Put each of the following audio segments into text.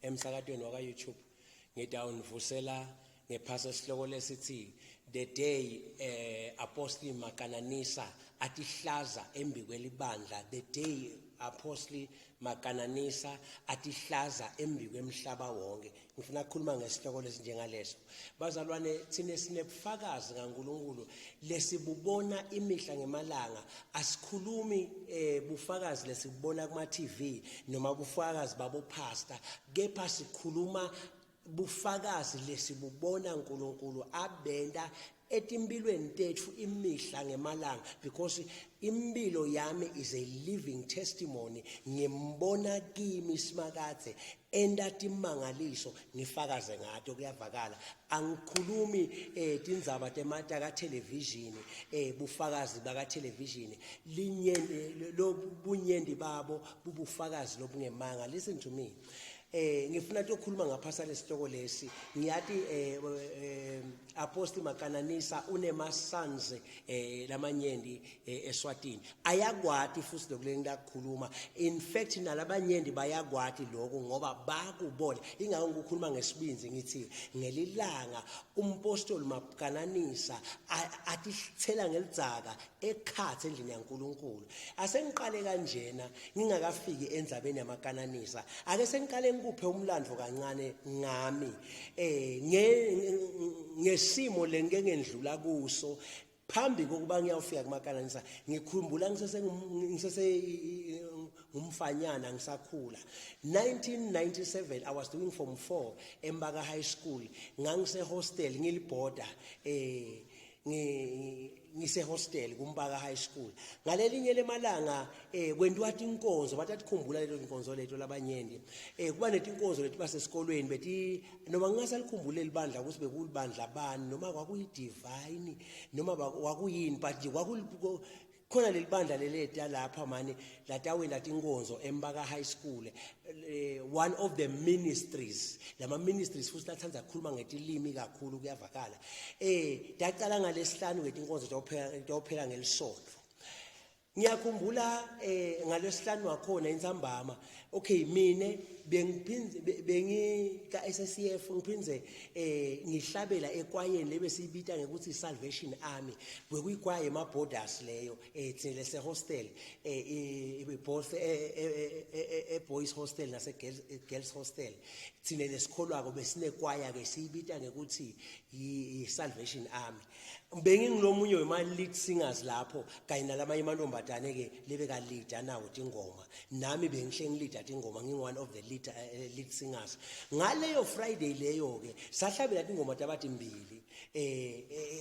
Emsakatweni waka YouTube ngitawunivusela ngephasa sihloko lesithi the day eh, Apostle Makananisa atihlaza embikwelibandla, the day Apostle Makananisa atihlaza embikwemhlaba wonke. Ngifuna ukukhuluma ngesihloko lesinjengaleso. Bazalwane, thina sinebufakazi ngaNkulunkulu lesibubona imihla ngemalanga. Asikhulumi eh, bufakazi lesibubona kuma TV noma bufakazi babo pastor, kepha sikhuluma bufakazi lesibubona uNkulunkulu abenta etimpilweni tetfu imihla ngemalanga, because impilo yami is a living testimony. Ngimbona kimi Simakadze enta timangaliso, ngifakaze ngato. Kuyavakala, angikhulumi eh tindzaba temata ka television, bufakazi baka television linyenti, lo bunyenti babo bubufakazi lobungemanga. Listen to me, ngifuna ukukhuluma ngaphasa lesihloko lesi. Ngiyati Apostle Makananisa unema sons lamanyenti eSwatini, ayakwati futhi lokhu lengilakukhuluma. In fact, nalabanyenti bayakwati lokho ngoba bakubona. Ingako ngikukhuluma ngesibindzi, ngithi ngelilanga umpostoli Makananisa atithela ngelidzaka ekhatsi endlini yaNkuluNkulu. Asengiqale kanjena, ngingakafiki endzabeni yamakananisa, ake sengiqale ngikuphe umlando kancane ngami, ngesimo lengike ngendlula kuso phambi kokuba ngiyawufika kumakananisa. Ngikhumbula ngisese ngumfanyana, ngisakhula, 1997, I was doing form 4 eMbaka High School. Ngangise hostel, ngiliboarder, ngise hostel kuMbaka High School. Ngalelinye lemalanga kwentiwa tinkonzo. Batatikhumbula leto tinkonzo leto labanyenti, kuba netinkonzo leti basesikolweni beti, noma ngingasalikhumbula libandla ukuthi bekulibandla bani, noma kwakuyi divine noma kwakuyini, but nje kwaku khona leli bandla leleta lapha mani latawenta tinkonzo eMbaka High School, one of the ministries, lama ministries futhi lathanda ukukhuluma ngetilimi kakhulu. Kuyavakala, taqala ngalesihlanu ngetinkonzo, tawuphela ngelisonto. Ngiyakhumbula ngalesihlanu wakhona intsambama, okay, mine bengiphinze bengi ka SSCF, ngiphindze ngihlabela ekwayeni lebe siyibita ngekuthi Salvation Army. Bekuyikwaya ema boarders leyo, thina lese hostel, both e boys hostel nase girls hostel. Thina lesikholwako besinekwaya ke, siyibita ngekuthi i Salvation Army. Bengingilomunye wema lead singers lapho kanye nalamanye amantombazane ke lebeka leader nawo tingoma. Nami bengihle ngilida tingoma, ngingu one of the lead singers. Ngaleyo Friday leyo ke sahlabela tingoma tabathi mbili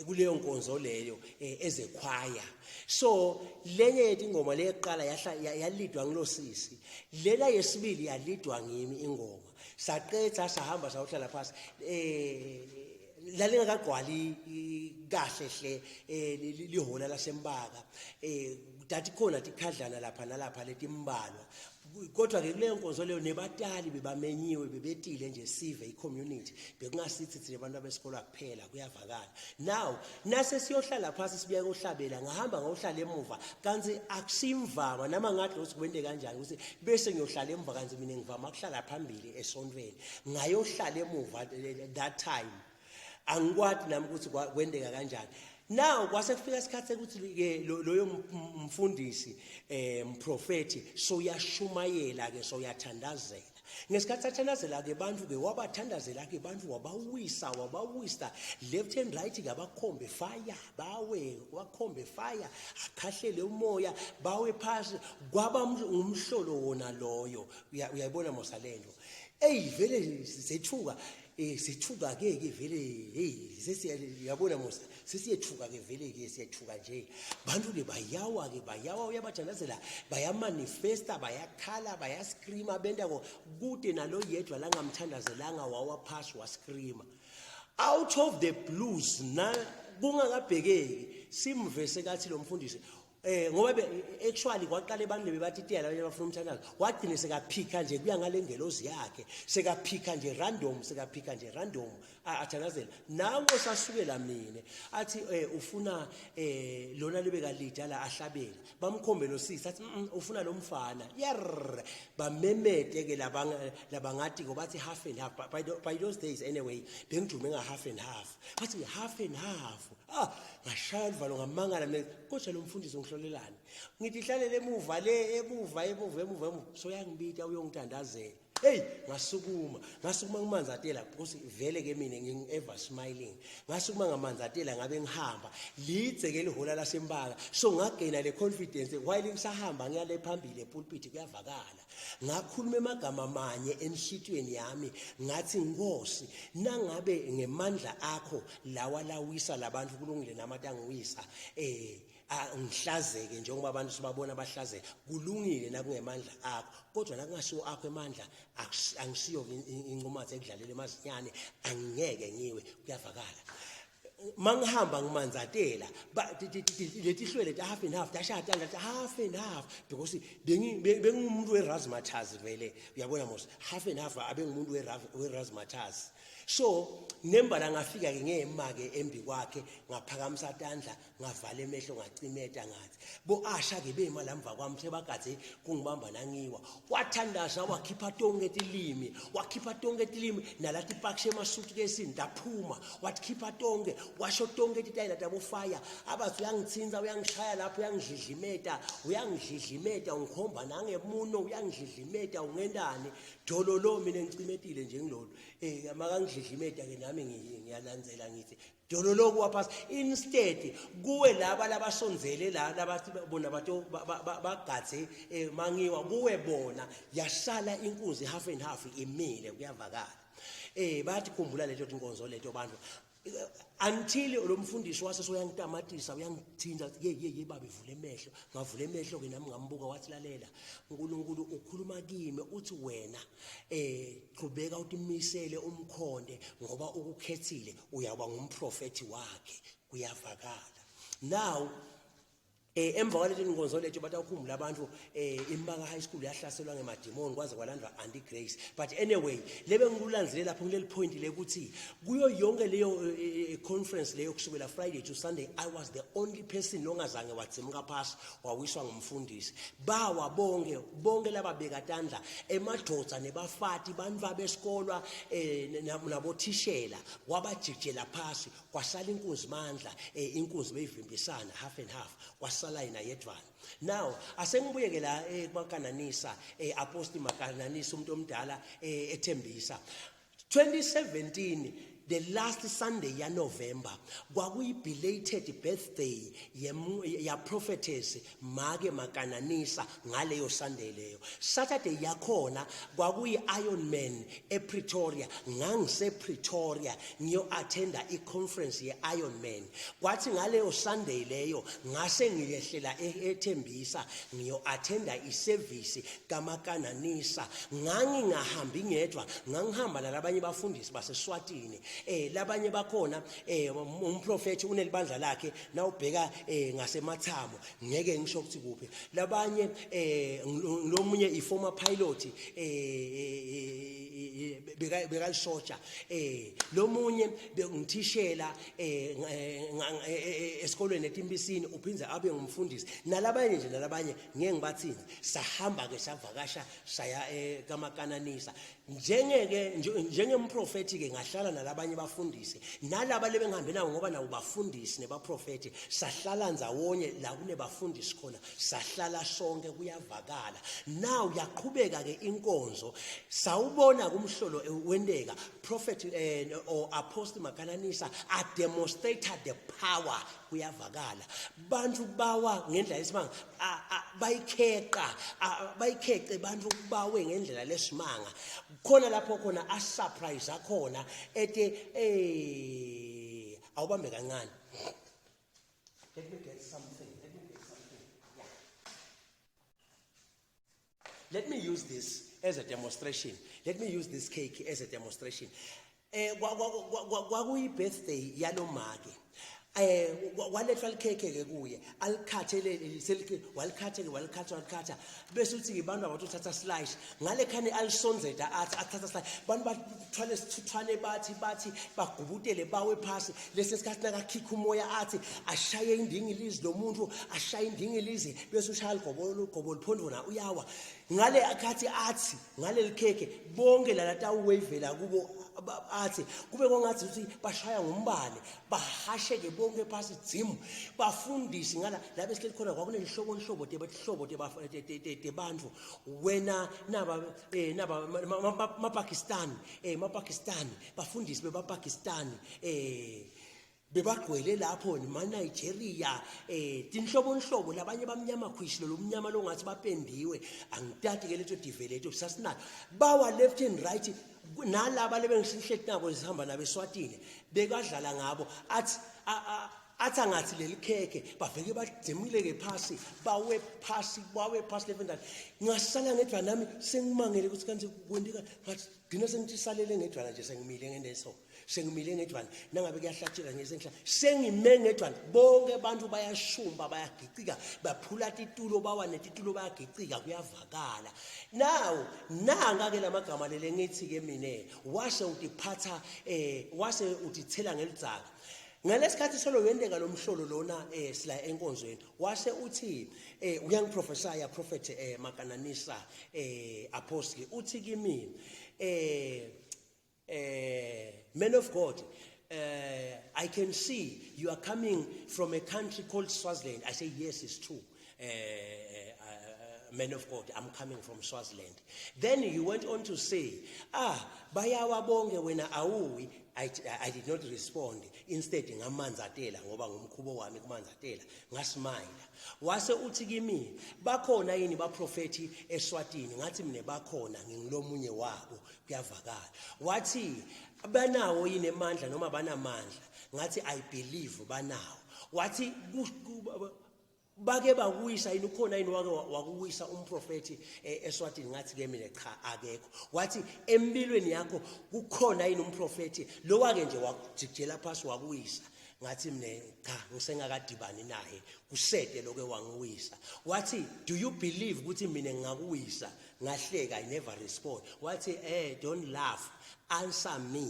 kuleyo nkonzo leyo ezekhwaya. So lenye yetingoma leqala yahla yalidwa ngilosisi, lena yesibili yalidwa ngimi ingoma. Saqedza, sahamba sayohlala phansi. Lalingakagcwali kahle hle lihola laseMbaka, dathi khona tikhadlana lapha nalapha letimbalwa. Kodwa ke kuleyo nkonzo leyo nebatali bebamenyiwe, bebetile nje sive, i-community, bekungasithi thina abantu abesikolo kuphela. Kuyavakala. Now nase siyohlala phasi, sibuya kohlabela, ngahamba ngayohlala emuva. Kanti akusimvama nama ngathi ukuthi kwente kanjani ukuthi bese ngiyohlala emuva, kanti mina ngivama ukuhlala phambili esontweni. Ngayohlala emuva that time, angikwati nami ukuthi kwenteka kanjani. Now kwase kufika isikhathi sekuthi ke loyo mfundisi, mprofeti, so uyashumayela ke, so uyathandazela. Ngesikhathi athandazela ke bantu ke, wabathandazela ke bantu, wabawisa, wabawisa left and right ke, abakhombe fire bawe, wakhombe fire, akhahlele umoya, bawe phasi. Kwaba ngumhlolo wona loyo. Uyayibona mosalento, ey, vele sethuka, sithuka ke ke vele. Hey, sesiyabona mosa, sesiyethuka ke vele ke, siyethuka nje. Bantu ke bayawa ke, bayawa, uyabathandazela, bayamanifesta, bayakhala, bayascreama, benta ko kude nalo yedwa langamthandazelanga wawa phasi wascreama. Out of the blues, na kungakabhekeki, simvese kathi lo mfundisi. Ngoba actually kwaqala ebantwini bebatitela abanye bafuna umthandazo, wagcine sekaphikha nje kuya ngale ngelozi yakhe, sekaphikha nje random, sekaphikha nje random athandazela. Nawe sasukela mina athi ufuna lona libe kalida la ahlabela, bamkhombe lo sisi athi ufuna lo mfana yer, bamemete ke labanga labangathi bathi half and half. By those days anyway bengidume nga half and half, bathi half and half. Ah, ngashaya uvalo, ngamangala mina, kodwa lo mfundisi ungihlolelani? Ngithi hlalele emuva le, emuva, emuva, emuva, emuva. So yangibita uyongithandazela. Hey, ngasukuma, ngasukuma ngimanzatela because vele ke mina nging ever smiling. Ngasukuma ngamanzatela, ngabe ngihamba lidze ke lihola laseMpaka. So ngagena le confidence while ngisahamba ngiyale phambili epulpit, kuyavakala. Ngakhuluma emagama manye enhlitiyweni yami, ngathi, "Nkosi, nangabe ngemandla akho lawa lawisa labantu, kulungile nami atangiwisa, ngihlazeke njengoba abantu sibabona bahlazeka. Kulungile nakungemandla akho, kodwa nakungasiwo akho emandla, angisiyo incumathe ekudlalela emazinyane, angeke ngiwe." Kuyavakala. Mangihamba ngimanzatela, letihlwele ta half and half tashaya tandla ta half and half, because bengumuntu we-razzmatazz vele, uyabona mos, half and half abengumuntu we-razzmatazz. So nembala ngafika ke ngema ke embi kwakhe, ngaphakamisa tandla, ngavala emehlo, ngacimeta, ngathi bo asha ke bema lamva kwami sebagadze kungibamba nangiwa. Wathandaza, wakhipha tonke tilimi, wakhipha tonke tilimi nalathi pakishe emasutkesini, taphuma, wakhipha tonke, washo tonke titayela tabofaya. Abathi uyangithinta, uyangishaya lapho, uyangidlidlimeta, uyangidlidlimeta, ungikhomba nangemuno, uyangidlidlimeta, ungendani dololo. Mina ngicimetile nje ngilolu, makangidlidlimeta ke nami ngiyalandzela, ngithi dololo, kuwa phasi. Instead kuwe laba labasondzele la, labathi bona bato bagadze mangiwa, kuwe bona, yasala inkunzi half and half imile. Kuyavakala. Bathi khumbula leto tinkonzo leto bantu until lo mfundisi wase soyangitamatisa, uyangithinta, athi, "Ye ye ye baba, ivule emehlo." Ngavula emehlo ke nami, ngambuka, wathi, "Lalela, uNkulunkulu ukhuluma kimi, uthi wena qhubeka utimisele umkhonde, ngoba ukukhethile, uyaba ngumprofeti wakhe." Kuyavakala. Now emva kwaleti nkonzo lethu, batawukhumbula abantu, iMpaka High School yahlaselwa ngemadimoni, kwaze kwalandwa Auntie Grace. But anyway, lebe ngikulandzele lapho kuleli point lekuthi kuyo yonke leyo conference leyo, kusukela Friday to Sunday, I was the only person longazange wadzimuka phasi wawiswa ngumfundisi. Bawa bonke, bonke lababeka tandla, emadvodza nebafati, bantfu besikolwa nabothishela, wabajijela phasi, kwasala inkunzi mandla, inkunzi beyivimbisana half and half, kwasala yena yedvana. Now asengibuye la kumakananisa, Apostle Makananisa, umuntu omdala ethembisa 2017, the last Sunday ya November, kwakuyi belated birthday ya prophetess Make Makananisa. Ngaleyo Sunday leyo, Saturday yakhona, kwakuyi Iron Man ePretoria. Ngangise Pretoria ngiyo attenda i-conference ye Iron Man. Kwathi ngaleyo Sunday leyo ngase ngiyehlela eThembisa ngiyo attenda iservice kaMakananisa. Ngangingahambi ngedwa, ngangihamba nalabanye bafundisi baseSwatini. Labanye bakhona, umprofeti unelibandla lakhe nawubheka ngasemathamo, ngeke ngisho ukuthi kuphi. Labanye lomunye i-former pilot, bekalisoja, lomunye ngithishela esikolweni eTimbisini, uphindze abe ngumfundisi, nalabanye nje, nalabanye ngeke ngibathinze. Sahamba ke, savakasha, saya kaMakananisa njengeke njengemprofeti ke. Ngahlala nalabanye bafundisi nalaba lebengihambe nabo, ngoba nabo bafundisi nebaprofeti. Sahlala ndzawonye la kunebafundisi khona, sahlala sonke. Kuyavakala. Now yaqhubeka ke inkonzo, sawubona kumhlolo wenteka. Prophet or Apostle Makananisa a demonstrated the power. Kuyavakala. Bantu bawa ngendlela yesimanga, bayikheqa, bayikhece bantu, bawe ngendlela lesimanga. Khona lapho khona a surprise akhona ete awubambe kancane. Let me get something, let me get something. Yeah, let me use this as a demonstration. Let me use this cake as a demonstration. Kwakuyi birthday yalomake. Eh walethwa likhekhe ke kuye alikhathe le selikhe walikhathe ke walikhatha walikhatha bese uthi ke bantu abathi uthatha slice ngale khane alisonzeda athi athatha slice bantu bathwale sithuthwane bathi bathi bagubutele bawe phasi lesi sikhathi nakakhikha umoya athi ashaye indingilizi lo muntu ashaye indingilizi bese ushaya ligobo ligobo liphondvona uyawa ngale akhathi athi ngaleli khekhe bonke lala tawuwavela kubo athi kube kongathi ukuthi bashaya ngombane bahasheke bonke phasi dzimu bafundisi ngala la besihleli khona kwakunenhlobonhlobo tebahlobo tebantu wena naba eh naba mapakistan eh mapakistan bafundisi bebapakistan eh bebagcwele lapho nemaNigeria eh tinhlobonhlobo labanye bamnyama khwishi lo mnyama longathi bapendiwe angitati ke leto diveleto sasinayo bawa left and right nalaba lebengisihleti nabo sihamba nabo eSwatini bekadlala ngabo athi athi angathi leli khekhe baveke bademuleke phasi bawe phasi bawe phasi left and right ngasala ngedwa nami sengimangele ukuthi kanti kwenteka ngathi gcina sengithi salele ngedwana nje sengimile ngendeso sengimile ngedwana nangabe kuyahlatshela nje sengihla sengime ngedwana bonke abantu bayashumba bayagicika baphula titulo bawa netitulo bayagicika kuyavakala now nanga ke lamagama lele ngithi ke mina wase utiphatha eh wase utithela ngeludzaka ngalesikhathi solo wendeka lo mhlolo lona eh sila enkonzweni wase uthi eh uyangiprophesy prophet eh makananisa eh apostle uthi kimi eh eh man of God uh, I can see you are coming from a country called Swaziland. I say, yes, it's true. Uh, uh, man of God, I'm coming from Swaziland. Then he went on to say, ah, bayawa bonke wena awuwi. I, I did not respond. Instead, ngamanzatela ngoba ngumkhubo wami kumanzatela. Ngasmayila. Wase uthi kimi, bakhona yini baprofethi eSwatini? Ngathi mina bakhona, ngingilomunye wabo. Kuyavakala. Wathi banawo yini emandla noma banamandla? Ngathi I believe banawo. Wathi bake bakuwisa yini ukhona yini wake wakuwisa umprofethi eh, eSwatini ngathi ke mina cha akekho wathi empilweni yakho kukhona yini umprofethi lo wake nje wakujikijela phasi wakuwisa ngathi mina cha ngisengakadibani naye kusede lokho wangiwisa wathi do you believe ukuthi mina ngingakuwisa ngahleka i never respond wathi eh don't laugh answer me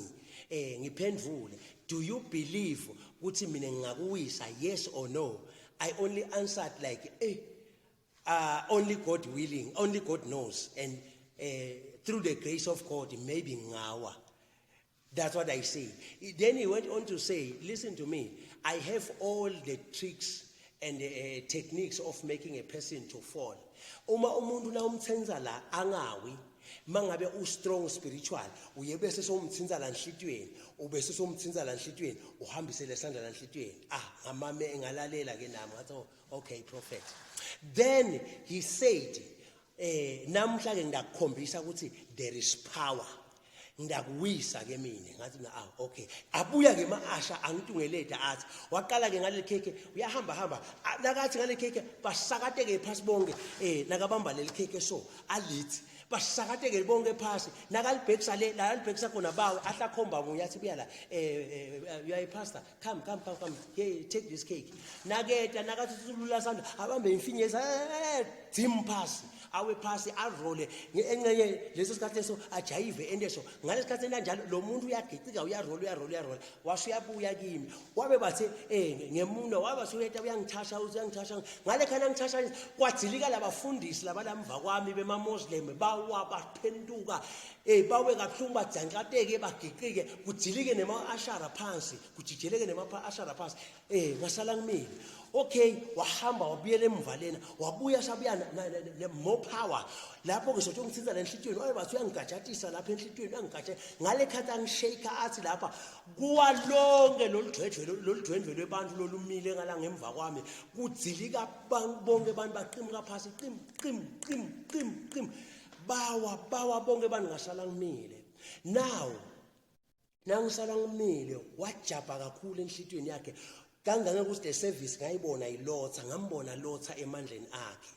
eh ngiphendvule do you believe ukuthi mina ngingakuwisa yes or no i only answered like eh uh, only god willing only god knows and uh, through the grace of god maybe ngawa That's what I say. Then he went on to say, listen to me, I have all the tricks and uh, techniques of making a person to fall. Uma umuntu na umthenza la angawi, mangabe u strong spiritual, uye bese somthinza la nhlitweni, ubese somthinza la nhlitweni, uhambise lesandla la nhlitweni. Ah, ngamame ngalalela ke nami ngathi oh, okay prophet. Then he said, eh namhla ke ngidakukhombisa ukuthi there is power ngiyakuwisa ke mina ngathi mina ah okay abuya ke maasha angitungeleda athi waqala ke ngaleli khekhe uyahamba hamba nakathi ngaleli khekhe basakateke phasi bonke eh nakabamba leli khekhe so alithi basakateke bonke phasi nakalibhekisa le la alibhekisa khona bawe ahla khomba munye athi buya la eh, eh you are a pastor come come come come here take this cake naketa nakathi usulula sandla abambe imfinyeza eh, dim phasi awe phasi arole encenye leso sikhathi leso ajayive enteso ngalesikhathi enanjalo lo muntu uyagicika uyarola uyarola uyarola washo uyabuya kimi wabe bathe eh ngemuno wabe usuyeta uyangithasha uyangithasha ngale khana ngithasha kwadzilika labafundisi labalamva kwami bema Muslim bawa baphenduka eh bawe kabuhlungu bajankateke bagiqike kujilike nema-ashara phansi kujijeleke nema-ashara phansi eh ngasala ngimile okay wahamba wabuyela emva lena wabuya sabuya ne-more power lapho ke sothi ungithinta le nhlitiyweni waye bathi uyangigajatisa lapha enhlitiyweni uyangigaja ngale khathi angishake athi lapha kuwa lonke lolu dwedwe lolu dwendwe lwebantu lolumile ngala ngemva kwami kudzilika bonke abantu baqimuka phasi qim qim qim qim qim bawa bawa bonke abantu ngasala ngimile now nangisala ngimile wajabha kakhulu enhlitiyweni yakhe kangangekuthi le service ngayibona ilotha ngambona lotha emandleni akhe.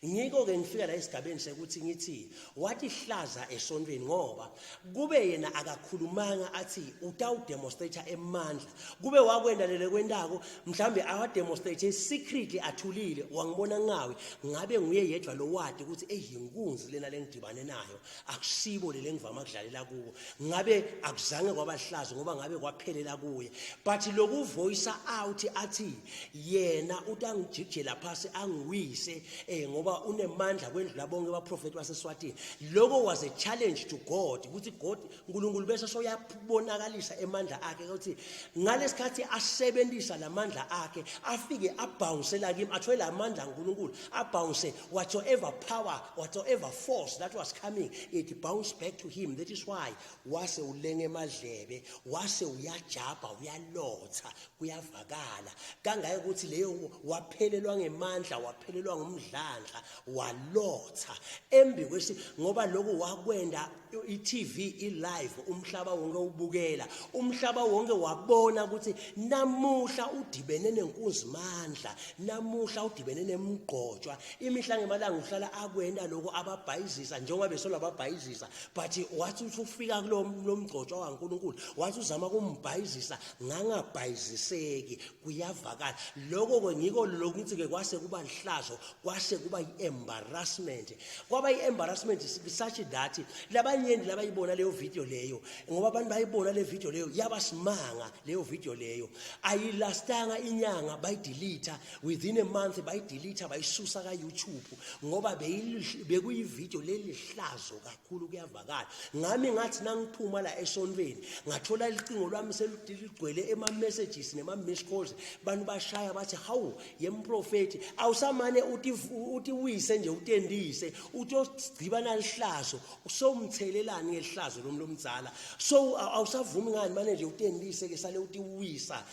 Ngiko ke ngifika la esigabeni sekuthi ngithi watihlaza esontweni, ngoba kube yena akakhulumanga athi utawudemonstrate emandla, kube wakwenda lele kwendako mhlambe awademonstrate secretly athulile, wangibona ngawe, ngabe nguye yedwa lowati ukuthi eyinkunzi lena lengidibane nayo, akusibo lele ngivama kudlalela kuwo, ngabe akuzange kwabahlazo ngoba ngabe kwaphelela kuye. But lokuvoice out athi yena utangijikijela phasi angiwise ngoba unemandla kwendlula bonke abaprofeti baseSwatini, lokho was a challenge to God, ukuthi God uNkulunkulu bese soyabonakalisa emandla akhe, ukuthi ngalesikhathi asebenzisa lamandla akhe afike abounce la kimi, athole lamandla kaNkulunkulu abounce whatsoever power, whatsoever force that was coming, it bounced back to him. That is why wase ulenga emadlebe, wase uyajabha, uyalotha, kuyavakala kangake ukuthi leyo waphelelwa ngemandla, waphelelwa ngumdlandla, walotha embi kwesi, ngoba lokhu wakwenda i-TV i-live, umhlaba wonke ubukela, umhlaba wonke wabona ukuthi namuhla udibene nenkunzi mandla, namuhla udibene nemgqotshwa. Imihla ngemalanga uhlala akwenda lokho, ababhayizisa njengoba besola ababhayizisa, but wathi uthi ufika kulo mgqotshwa waNkulunkulu, wathi uzama kumbhayizisa, ngangabhayiziseki, kuyavakala. Lokho ke ngiko lokuthi ke kwase kuba lihlazo, kwase kuba i-embarrassment, kwaba i-embarrassment such that labanyenti labayibona leyo video leyo, ngoba abantu bayibona le video leyo, yabasimanga leyo video leyo. Ayilastanga inyanga, bayidelete within a month, bayidelete, bayisusa ka YouTube, ngoba bekuyivideo lelihlazo kakhulu, kuyavakala. Ngami ngathi nangiphuma la esontweni, ngathola licingo lwami seligcwele ema messages nema miss calls, bantu bashaya bathi, "Hawu yemprofeti, awusamane utiwise nje, utendise, utogciba nalihlazo, sowumthelelani ngelihlazo lomdzala? So awusavumi ngani manje nje utendise ke, sale utiwisa?"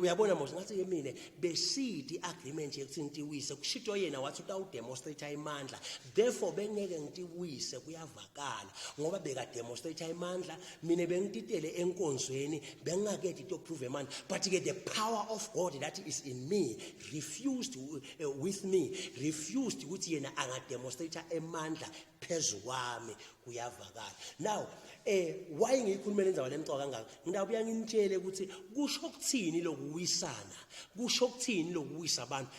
Uyabona mos, ngathi ke mina besidi agreement yokuthi ngitiwise, kushito yena wathi utawudemonstrate imandla, therefore bengeke ngitiwise, kuyavakala, ngoba beka demonstrate imandla, mina bengititele enkonzweni, bengingakedi to prove amandla. But ke the power of God that is in me refused with me refused ukuthi yena angademonstrate emandla phezu kwami, kuyavakala. Now why ngiyikhulumela indaba lemcoka kangaka? Nginabuya nginitshele ukuthi kusho ukuthini lokuwisana, kusho ukuthini lokuwisa abantu.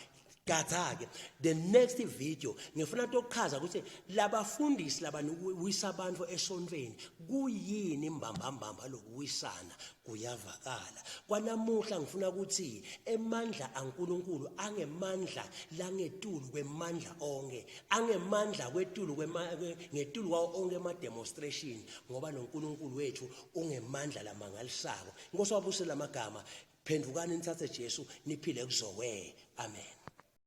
Gadza-ke the next video, ngifuna ukuchaza ukuthi labafundisi labanukuwisa abantu esontweni kuyini mbambambamba lokuwisana, kuyavakala. Kwanamuhla ngifuna ukuthi emandla aNkulunkulu angemandla langetulu kwemandla onke, angemandla kwetulu ngetulu kwawo onke ama demonstration, ngoba noNkulunkulu wethu ungemandla lamangalisako. Inkosi wabusela amagama. Phendukani nithathe Jesu, niphile kuzowe. Amen.